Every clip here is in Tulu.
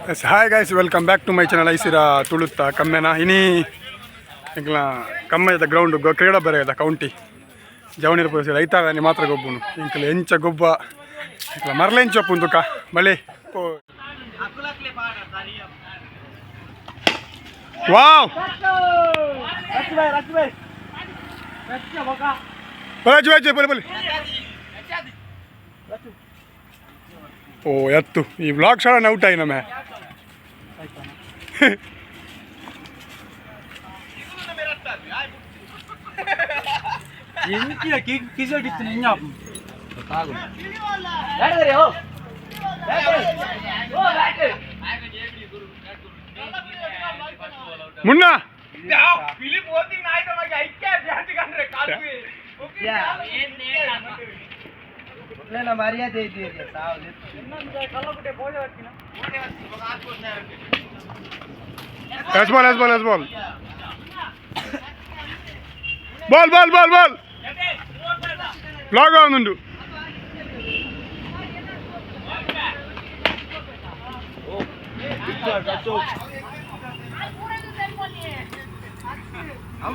Yes, hi guys, welcome back to my channel. ಐಸಿರ ತುಳುತ್ತ ಕಮ್ಮೆನ ಇನಿ ಎಂಕ್ಲ ಕಮ್ಮದ ಗ್ರೌಂಡ್ ಕ್ರೀಡಾ ಬರೆಯದ ಕೌಂಟಿ ಜವನಿರ ಪೋಸ ರೈತಾದ ಮಾತ್ರ ಗೊಬ್ಬುನು ಎಂಕ್ಲ ಎಂಚ ಗೊಬ್ಬ ಎಂಕ್ಲ ಮರಲೆಂಚ ತುಕ ಬಲೆ. ವಾವ್, ರಾಜು ರಾಜು ಬಲೆ ಬಲೆ. ಓ ಎತ್ತು ಈ ಬ್ಲಾಗ್ ಸಡನ್ ಔಟ್ ಆಯಿ ನಮ್ಮೆ. ಮುನ್ನ ಮರ್ಯಾದೆ. S ball, S ball, S ball, ball, ball, ball, ball. Blog ആവുന്നുണ്ട്.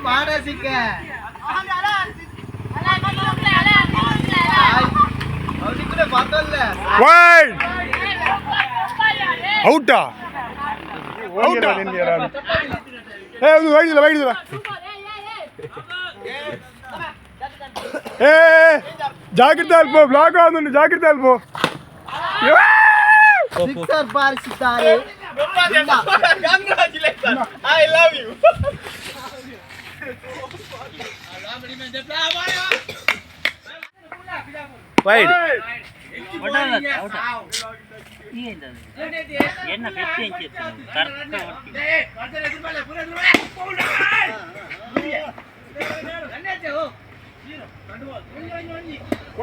ಮಾಡ ಸಿಕ್ಕ. ವೈಡ್, ಔಟಾ, ಔಟಾ. ಏ ಒಂದು ವೈಡ್ ಇಲ್ಲ, ವೈಡ್ ಇಲ್ಲ. ಏ ಜಾಗ್ರತೆ ಅಲ್ಪ, ಬ್ಲಾಗ್ ಆവുന്നുണ്ട്, ಜಾಗ್ರತೆ ಅಲ್ಪ. ಸಿಕ್ಸರ್ ಬಾರಿಸಿದ್ದಾರೆ. I love you. Wide. ಎನ್ನ ಪೆಟ್ಟಿ ಎಂಚಿತ್ತು ಕರೆಕ್ಟ್.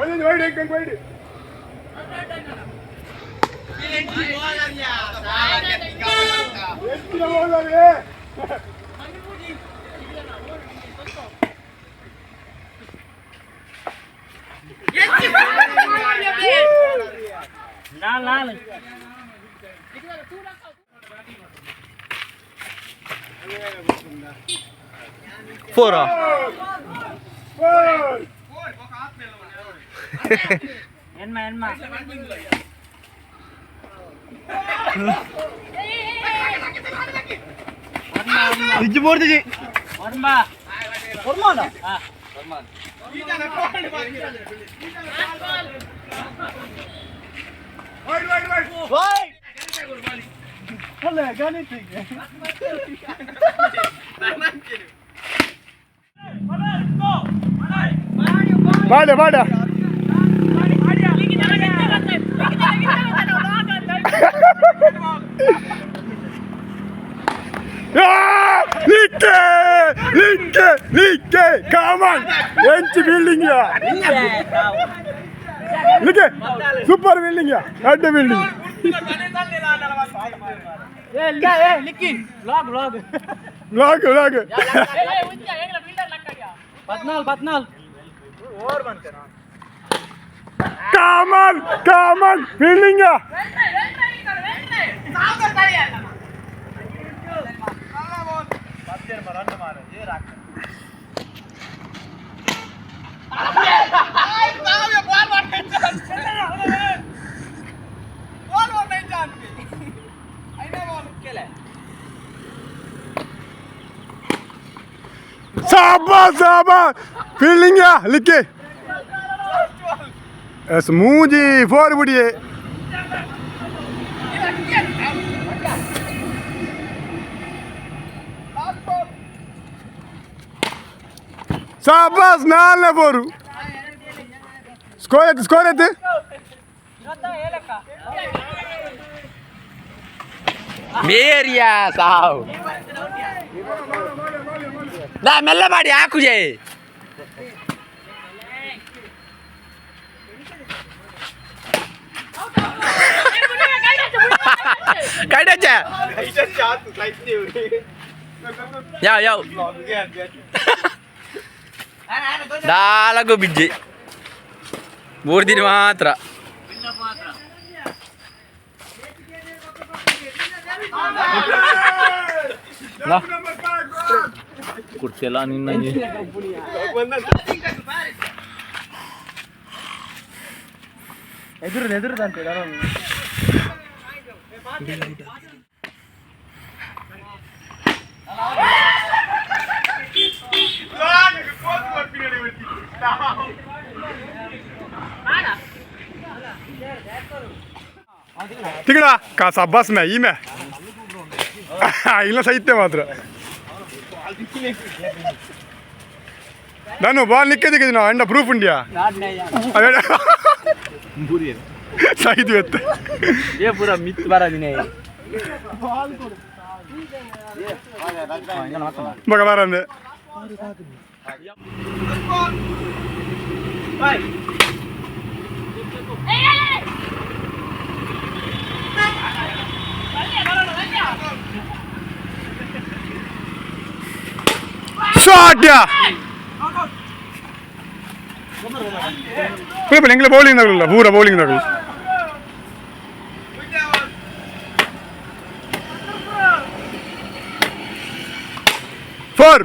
ಒಂದೊಂದು ವೈಡ್, ವೈಡ್. ಎಷ್ಟು ಹೋದಾರೆ? ನಾಲ್ ನಾಲ್. ಫೋರಾ? ಫೋರ್. ಎನ್ಮ ಎನ್ಮ. ಇಜ್ಜಿ ಬೋರ್ದಿಜಿ. ಒರ್ಮ. ಹಾ. Wide, wide, wide. ಬಾಡ ಬಾಡ. ಲಿಕ್ಕೆ ಲಿಕ್ಕೆ ಲಿಕ್ಕೆ, ಕಾಮನ್ ಎಂಚ್ ಬಿಲ್ಡಿಂಗ್ ಯಾ ಲಿಕ್ಕೆ, ಸೂಪರ್ ಬಿಲ್ಡಿಂಗ್ ಯಾ, ಅಡ್ಡ building. Log log. Log log. ಪದ್ನಾಲ್ ಪದ್ನಾಲ್. Common common building ಯಾ. ಶಾಬಾಸ್ ಶಾಬಾಸ್, ಫೀಲ್ಡಿಂಗ್ ಯಾ ಲಿಕ್ಕೆ. ಎಸ್ ಮೂಜಿ ಫೋರ್ ಬಿಡಿಯೇ. ಶಾಬಾಸ್, ನಾಲ್ನೇ ಫೋರು. ಸ್ಕೋರ್ ಎತ್ತು, ಸ್ಕೋರ್ ಎತ್ತು. ಮೇರಿಯಾ ಸಾವು ನಾ ಮೆಲ್ಲ ಮಾಡಿ ಹಾಕುಜೆ. ಕೈಡಚ್ಚ ಯಾವ ಯಾವ ನಾಲ್ಕು ಬಿಜ್ಜಿ 3 ದಿನ ಮಾತ್ರ. ಕುರ್ಚೆಲ್ಲ ನಿನ್ನ ಎದುರು ಎದುರುದಂತೆ. ತಿಗಡ ಕಾ ಸಬ್ಬಾಸ್ ಮೇ ಈ ಮೇ ಇಲ್ಲ ಸಹಿತ್ಯ ಮಾತ್ರ. ನಾನು ಬಾಲ್ ನಿಕ್ಕದಿಕ್ಕೆ ನಾವು ಅಂಡ ಪ್ರೂಫ್ ಉಂಡಿಯಾ ಸಹಿತ ಎತ್ತ. ಏ ಪೂರ ಮಿತ್ ಬರ ದಿನ. ಮಗ ಬಾರಂದೆ. ಶಾಟ್ ಯಾ ಪುಲೆ ಎಂಗ್ಲ ಬೌಲಿಂಗ್ ನಗಲ್ಲ ಪೂರ ಬೌಲಿಂಗ್ ನಗಲು. ಫೋರ್.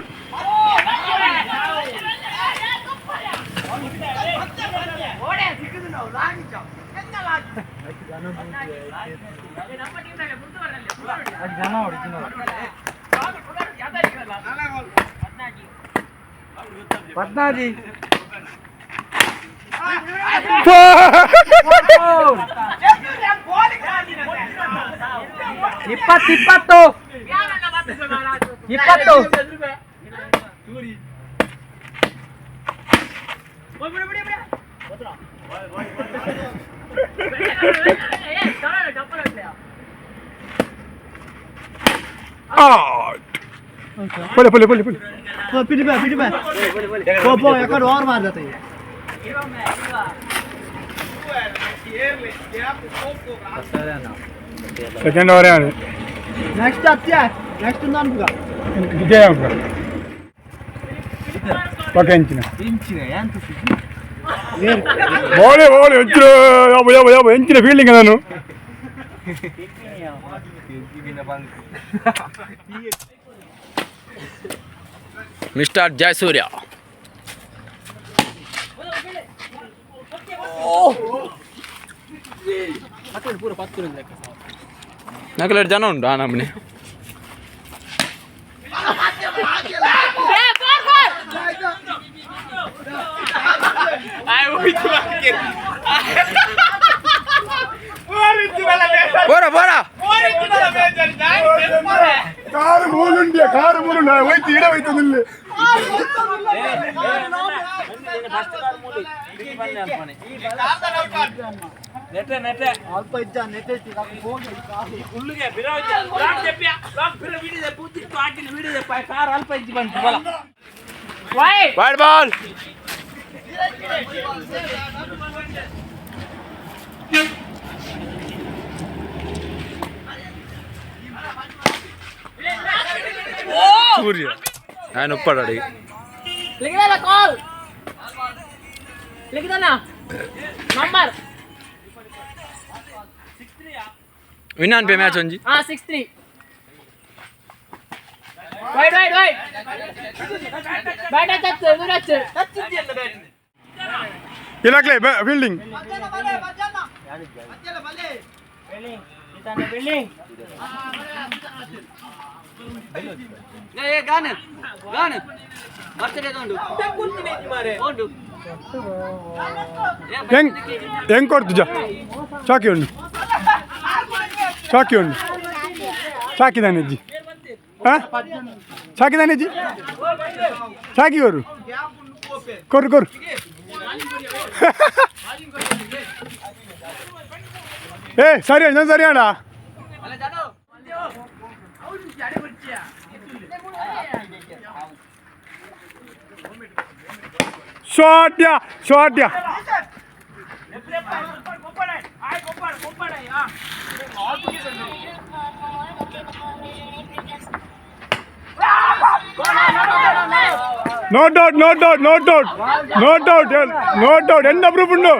ಪದ್ನಾಜಿ. ಇಪ್ಪತ್ತು ಇಪ್ಪತ್ತು ಇಪ್ಪತ್ತು. ಪೊಲೆ ಪೊಲೆ ಪೊಲೆ ಪೊಲೆ. ಪಿಡಿ ಬಾ ಪಿಡಿ ಬಾ ಪೋ ಪೋ ಯಾಕಡೆ ಓವರ್ ಮಾರ್ದತ್ತೆ. ಸೆಕೆಂಡ್ ಓವರ್ ಯಾರು? ನೆಕ್ಸ್ಟ್ ಅತ್ಯ ನೆಕ್ಸ್ಟ್ ಅನ್ಪುಗ. ವಿಜಯ ಓಕೆ ಇಂಚಿನ ಬೋಲೆ ಬೋಲೆ ಎಂಚಿನ ಯಾವ ಯಾವ ಯಾವ ಎಂಚಿನ ಫೀಲ್ಡಿಂಗ್ ನಾನು. ಮಿಸ್ಟರ್ ಜಯಸೂರ್ಯ. ನಕಲೆಡ್ ಜನ ಉಂಟು ಆ ನಮ್ಮನೆ. ಬೋರ ಬೋರ. ಕಾರು ಮೂಲುಂಡಿಯ ಕಾರು ಮೂಲು ಹೋಯ್ತು ಇಡ ಹೋಯ್ತು ನಿಲ್ಲಿ. ಅಲ್ಪ ಇದ್ದ ನೆಟ್ಟೆ. White ball. ಸೂರ್ಯ ఆయన ಒಪ್ಪಾడు ಅಡಿಗೆ. ಲಿಖಿದಲ್ಲ ಕಾಲ್ ಲಿಖಿದನ number. Win on pay match ಒಂಜಿ. ಹಾ 6-3. Wide wide wide bat touch touch touch. ಇಲಾಕ್ಲೆ fielding. ಹೆಂಗ್ ಹೆಂಗ್ ಕೊಡ್ತು ಜಾ ಚಾಕಿ ಉಂಡು ಚಾಕಿ ಉಂಡು ಚಾಕಿದಾನೆ ಅಜ್ಜಿ. ಹಾಂ ಚಾಕಿದಾನೆ ಅಜ್ಜಿ ಚಾಕಿ ಕೊರು ಕೊರು ಕೊರು. ಏ ಸರಿ ನಾನು ಸರಿ ಅಣ್ಣ. Shot yeah shot yeah. No doubt, no doubt, no doubt, no doubt, no doubt. ಎಂತ ಪ್ರೂಫ್ ಉಂಟು?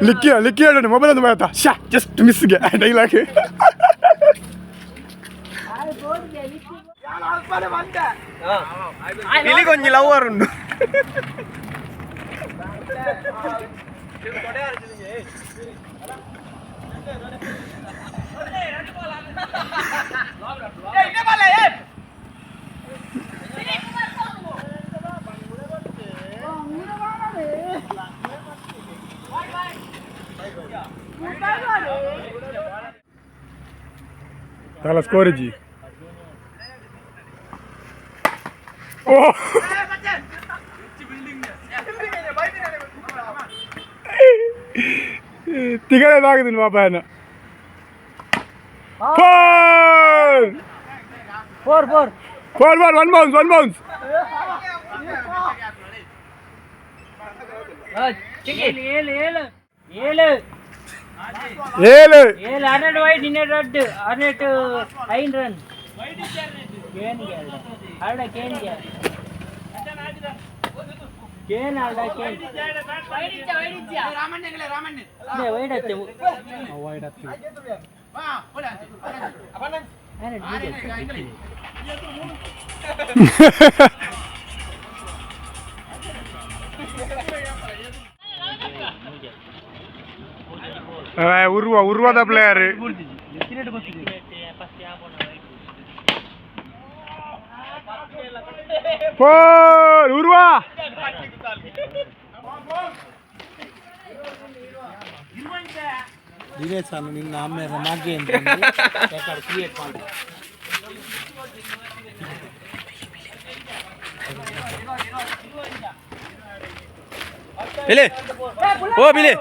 ಲಿಕ್ಕಿ ಲಿಕ್ಕಿ ಹೇಳಿ ಮೊಬೈಲ್ ಒಂದು ಮಾತಾ ಶಾ ಜಸ್ಟ್ ಮಿಸ್ಗೆ ಡೈಲಾಗ್. ಕೊಂಚ ಲವರ್ ಉಂಡು. ತಲ ಸ್ಕೋರ್ ಇಜ್ಜಿ. ಓ ತಿಗಲೇದಾಗುದಿಲ್ಲ ಪಾಪ. Four four four four four one bounce one bounce. ಏಳು ಏಳು ಏಳು ಏಳು ಏಳು ಏಳು ಹನ್ನೆರಡು ವೈಡ್ ಇನ್ನೆರಡು ರಡ್ಡು ಹನ್ನೆರಡು ಐದು ರನ್. ಕೇನ್ಗೆ ಅರಡ ಕೇನ್ಗೆ ಕೇನ್ ಅರಡ ಕೇನ್ ವೈಡ್ ಅತ್ತೆ. ಉರ್ವ ಉರ್ವದ ಪ್ಲೇಯರ್. ಫೋರ್ ಉರ್ವ. ನಿನ್ನ ಅಮ್ಮೇರ ಮಾಗೆ ಕ್ರಿಯೇಟ್ ಮಾಡಿ. ಬಿಲೆ ಓ ಬಿಲೆ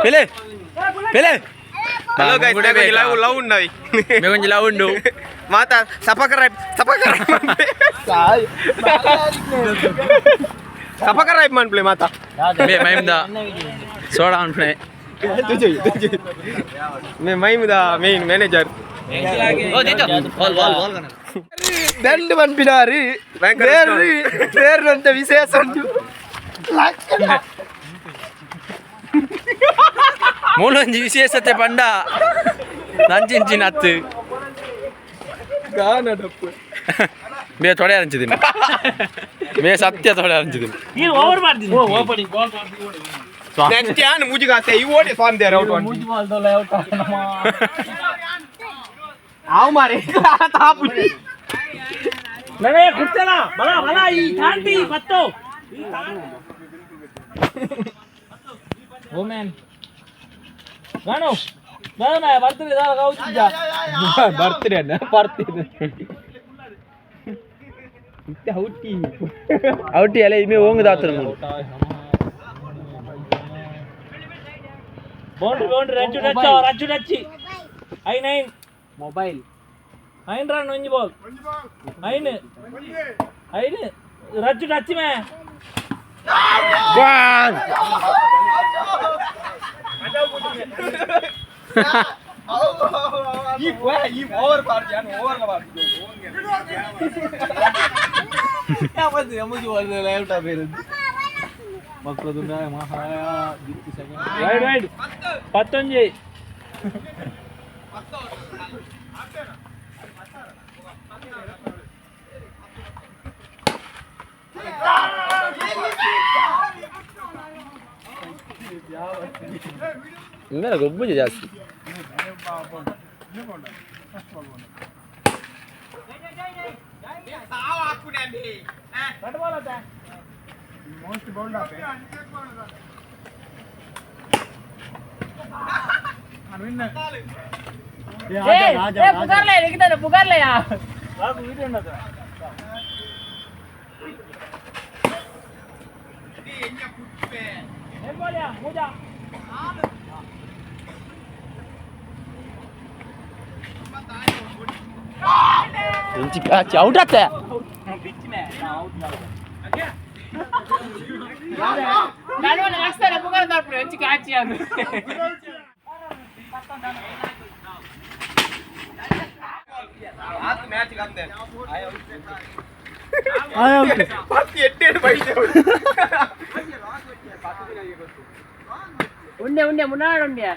ಬಿಲೆ ಬಿಲೆ. Hello guys, love love ಉಂಡವಿ. ಮೇಗೊಂಜಿ love ಉಂಡು. ಮಾತಾ ಸಪಕರ ಸಪಕರ ಸಪಕರ ಮನ್ಪ್ಲೆ ಮಾತಾ. ಮೇ ಮೈಮ್ದ ಸೋಡಾ ಅನ್ಪ್ಲೆ. ಮೇ ಮೈಮ್ದ main manager. ದಂಡು ಪನ್ಪಿನಾರು ಬೇರು ಬೇರು ಅಂತ ವಿಶೇಷ ಉಂಟು. ಮೂಲೊಂಜಿ ವಿಶೇಷತೆ ಪಂಡ ನಂಚಿಂಚಿನ ಅತ್ತು ಬೇ ತೊಡೆ ಅರಂಚಿದ್ದೀನಿ ಬೇ ಸತ್ಯ ತೊಡೆ ಅರಂಚಿದ್ದೀನಿ. ನೀನು ಓವರ್ ಮಾಡ್ತೀನಿ ಓಪನಿಂಗ್ ಬಾಲ್. ನೆಕ್ಸ್ಟ್ ಯಾನ್ ಮೂಜಿಗಾಸೆ ಈ ಓಡಿ ಸ್ವಾಮಿ there out one. ಆವ್ ಮಾರೆ ತಾಪು. ನನಗೆ ಕುಡ್ತಲ್ಲ ಬಲ ಬಲ ಈ ತಾಂಡಿ ಬತ್ತು. ಓ ಮ್ಯಾನ್ ಗಾಣು ಗಾಣ ಬರ್ತ್ಡೇ ದಾಲ ಗೌತಿದ್ದ ಬರ್ತ್ಡೇ ಅಣ್ಣ ಬರ್ತ್ಡೇ ಔಟಿ ಔಟಿ ಅಲೆ ಇಮೆ ಓಂಗ್ ದಾತ್ರ ಮೂರು. ಬೌಂಡ್ರಿ ಬೌಂಡ್ರಿ ರಜ್ಜು ಟಚ್ ರಜ್ಜು touch I nine mobile ಐನ್ run ಒಂಜಿ ಬಾಲ್ ಐನ್ ಐನ್ ರಜ್ಜು ಟಚ್ ಮೇ. ಈ ಈ ಓವರ್ ಬಾರ್ಜಿ ಯಾನ್ ಓವರ್ ಬಾರ್ಜಿ. ವೈಡ್ ವೈಡ್ ಪತ್ತೊಂಜಿ. ಇಮ್ಮೆಲ್ಲ ಗೊಬ್ಬುಜಿ ಜಾಸ್ತಿ. ಔಟ್ ಆತ್ತೆ. ಉಂಡೆ ಉಂಡೆ ಮುನ್ನಾಡ ಉಂಡೆ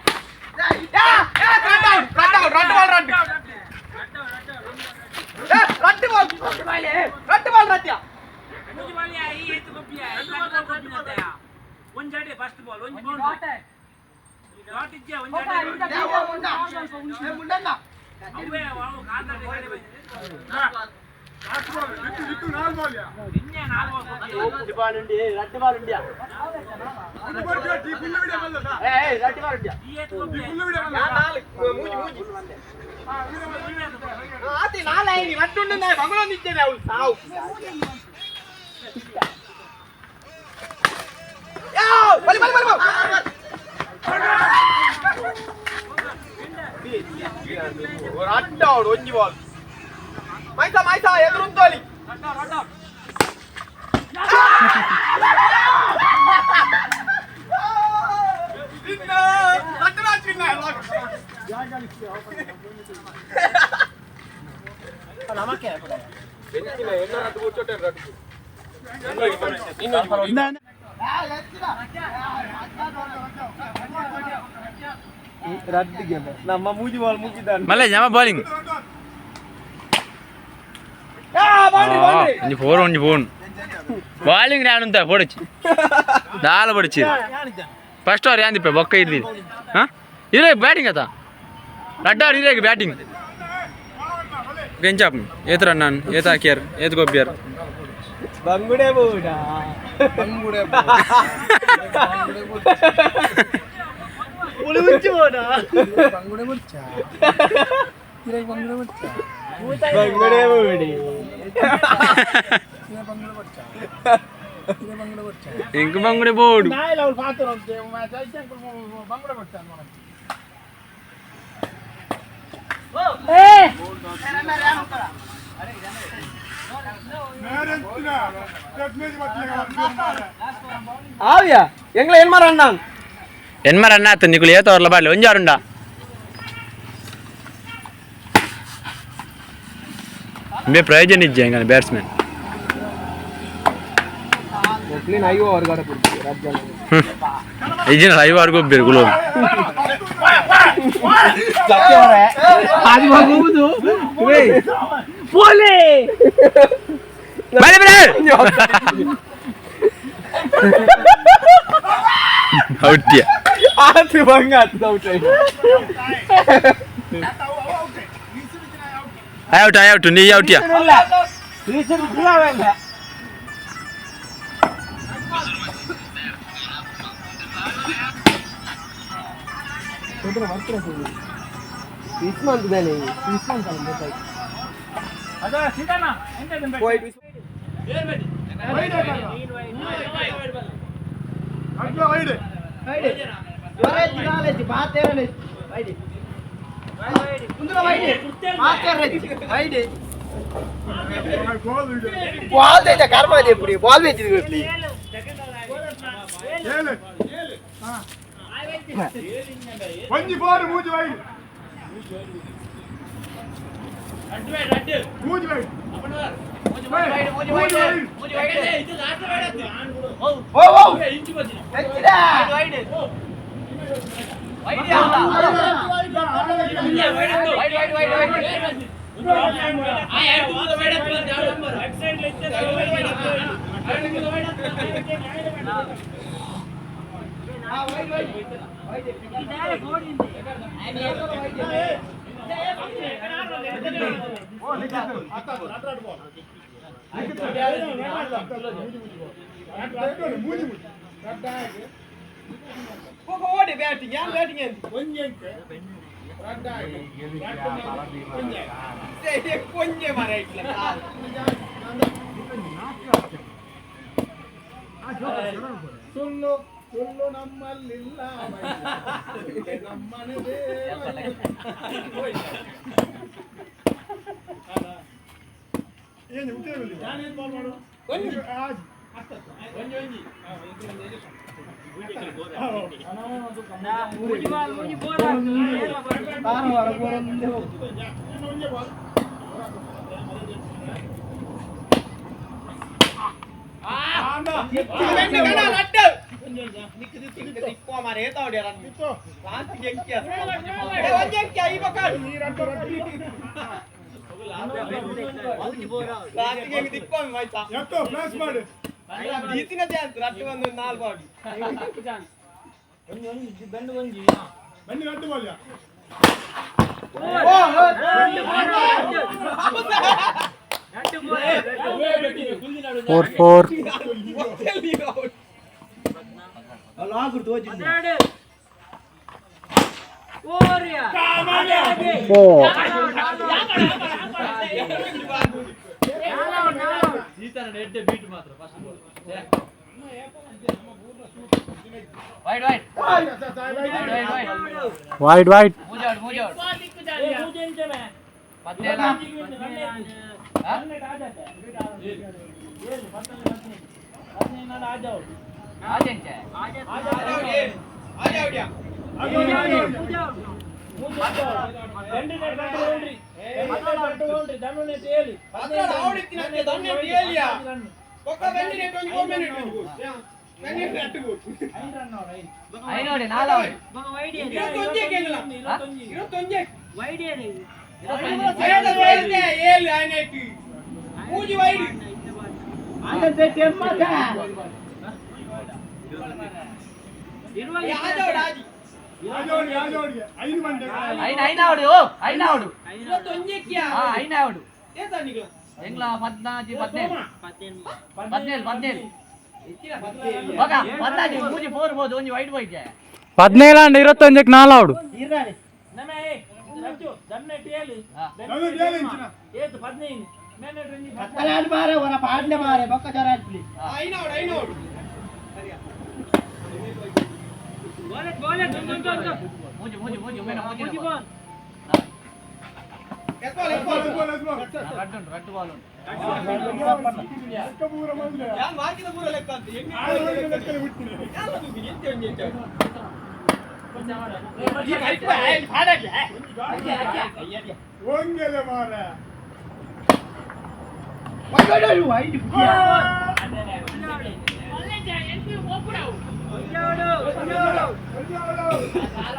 ಮಲ್ಲ ಜಮ ಬೌಲಿಂಗ್ ಒಂಜಿ ಫೋರ್ ಒಂಜಿ ಫೋನ್ ಬಾಲಿಂಗ್ ನಾನು ಪೊಡಚಿ ದಾಲ ಪೊಡಚಿ ಫಸ್ಟ್ ಅವ್ರು ಯಾಂದಿಪ್ಪ ಬೊಕ್ಕ ಇರ್ಲಿ ಹಾಂ ಇರೇ ಬ್ಯಾಟಿಂಗ್ ಆತ ರಡ್ಡ ಅವ್ರು ಇರೇ ಬ್ಯಾಟಿಂಗ್ ಎಂಚಾಪ್ ಏತ್ ರನ್ ನಾನು ಏತ್ ಹಾಕ್ಯಾರ ಏತ್ ಗೊಬ್ಬ್ಯಾರ ಬಂಗುಡೆ ಬೋಡ ಬಂಗುಡೆ ಉಳಿವುಚ್ಚು ಬೋಡ ಬಂಗುಡೆ ಮುಚ್ಚ ಬಂಗುಡೆ ಮುಚ್ಚ ಬಂಗುಡೆ ಬೋಡಿ ಬಂಗುಡೆ ಮುಚ್ಚ ಬಂಗುಡೆ ಮುಚ್ಚ ಇಂಕ್ ಬಂಗುಡೆ ಬೋಡು ನಾಯಿಲ ಅವ್ಳು ಪಾತ್ರ ಬಂಗುಡೆ ಮುಚ್ಚ ಆವ್ಯಾ ಎಂಗ್ಲ ಏನ್ ಮಾರ ಅಣ್ಣ ಎನ್ಮರ ಅಣ್ಣ ಆತು ನಿಕುಲು ಏತ ಅವ್ರಲ್ಲ ಬಾಡ್ಲಿ ಒಂಜಾರುಂಡ ಬೇ ಪ್ರಯೋಜನ ಇಜ್ಜೆ ಹೆಂಗ ಬ್ಯಾಟ್ಸ್ಮನ್ ಇಜ್ಜಿನ ಐವ ಅವ್ರಿಗೆ ಒಬ್ಬೇರು ಗುಲೋ ಬಲೆ ಬಲೆ ಔಟ್ಯ ಆತು ಬಂಗ ಆತು out out out ನೀ ಔಟ್ಯ ಬಾಲ್ ಬೇಚಿದ್ ಒಂಜಿ ಫೋರ್ ಮೂಜಿ ವೈಡ್ ಮೂಜಿ ವೈಡ್ ಮೂಜಿ ವೈಡ್ ಬ್ಯಾಟಿಂಗ್ ಯಾನ್ ಬ್ಯಾಟಿಂಗ್ ಅಂತ ಕೊಂಜೆ ಮಾರ ಇಟ್ಲ ಸುಳ್ಳು ಸುಳ್ಳು ನಮ್ಮಲ್ಲಿಲ್ಲ ನಮ್ಮನೆ ಏನು Four four. Four. Wide wide. Wide wide. ಮೂಜಿ out ಮೂಜಿ out. ಪತ್ತೇಲ. ಆಜೆಂಚೆ. ಐನೋಡಿ ನಾಲ್ out. ಐನ ಐನ out ಓ ಐನ ಔಟ್. ಹಾ ಐನ ಔಟ್. ಎಂಗ್ಲ ಪದ್ನಾಜಿ ಪದ್ನೇಳು ಪದ್ನೇಳು ಪದ್ನೇಳು ಬಗ ಪದ್ನಾಜಿ ಮೂಜಿ ಫೋರ್ ಬೋದು ಒಂಜಿ ವೈಟ್ ಹೋಯ್ತೆ. ಪದ್ನೇಳು ಅಂಡ್ ಇರತ್ತೊಂಜಕ್ಕೆ ನಾಲ್ ಔಟ್. ಮೂಜಿ ಮೂಜಿ ಮೂಜಿ ಉಮೇನ ಮೂಜಿ ರಡ್ಡು ಉಂಟು ರಡ್ಡು ಬಾಲ್ ಉಂಟು.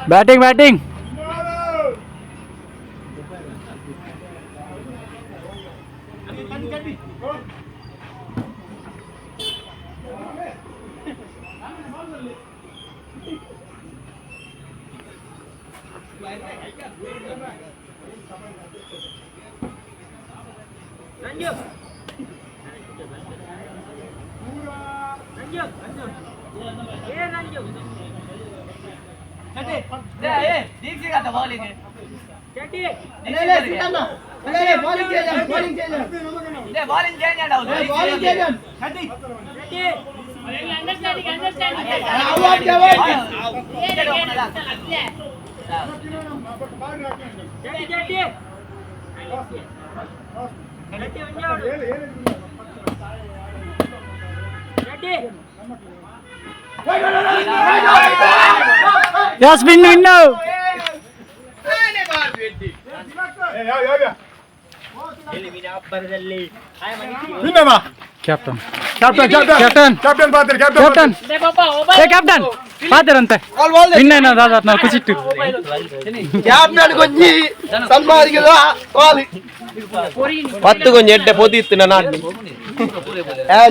Batting batting. Yes, win win. Captain captain captain captain ಪಾತ್ರೆ ಕ್ಯಾಪ್ಟನ್ ಕ್ಯಾಪ್ಟನ್ ಏ ಕ್ಯಾಪ್ಟನ್ ಪಾತೆರಂತೆ ವಿನ್ అయినా దాదాపు నాకు చిట్టు ಕ್ಯಾಪ್ಟನ್ ಕೊಂಜಿ ಸನ್ಮಾನಿಗೆ ಪತ್ತು ಕೊಂಜಿ ಎಡ್ಡೆ ಪೊದಿತ್ತು ನನ್ನ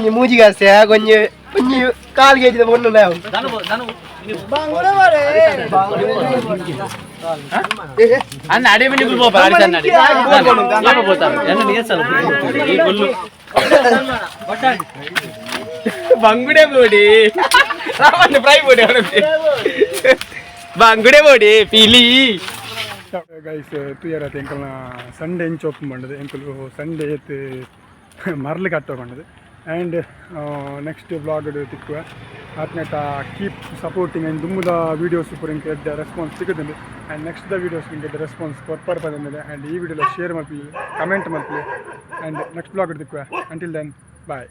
ನೀ ಮೂಜಿಗಾಸೆ ಕೊಂಜಿ ಕೊಂಜಿ ಕಾಲ್ ಕೆಜಿದ ಪೊಣ್ಣು ಅನ್ನ ಅಡೆ ಮೇಲೆ ಗುಲ್ಬೋ ಅಡಿ ಬಂಗುಡೆ ಬೋಡಿ ರಾಮಣ್ಣ ಫ್ರೈ ಬೋಡಿ ಬಂಗುಡೆ ಬೋಡಿ ಪಿಲಿ ಗೈಸ್ ತೂಯರತೆ ಎಂಕಲ್ನ ಸಂಡೆ ಇಂಚ್ ಓಪನ್ ಬಂಡದು ಎಂಕಲು ಸಂಡೆ ಏತ್ ಮರ್ಲು ಕಟ್ಟೋಕೊಂಡದು and next vlog ತಿಕ್ಕುವ ಆತ್ನೇಟ keep supporting and ದುಮ್ಮುದ videos ಪೂರ ಇಂಕ ಎಡ್ಡೆ ರೆಸ್ಪಾನ್ಸ್ ಸಿಕ್ಕುದುಂಡು and next the videos ಇಂಕ ಎಡ್ಡೆ ರೆಸ್ಪಾನ್ಸ್ ಕೊರ್ಪರ್ ಪದಂದಿದೆ ಆ್ಯಂಡ್ ಈ ವಿಡಿಯೋ ಶೇರ್ ಮಲ್ಪಿ ಕಮೆಂಟ್ ಮಲ್ಪಿ and next vlog ತಿಕ್ಕುವ. Until then, bye.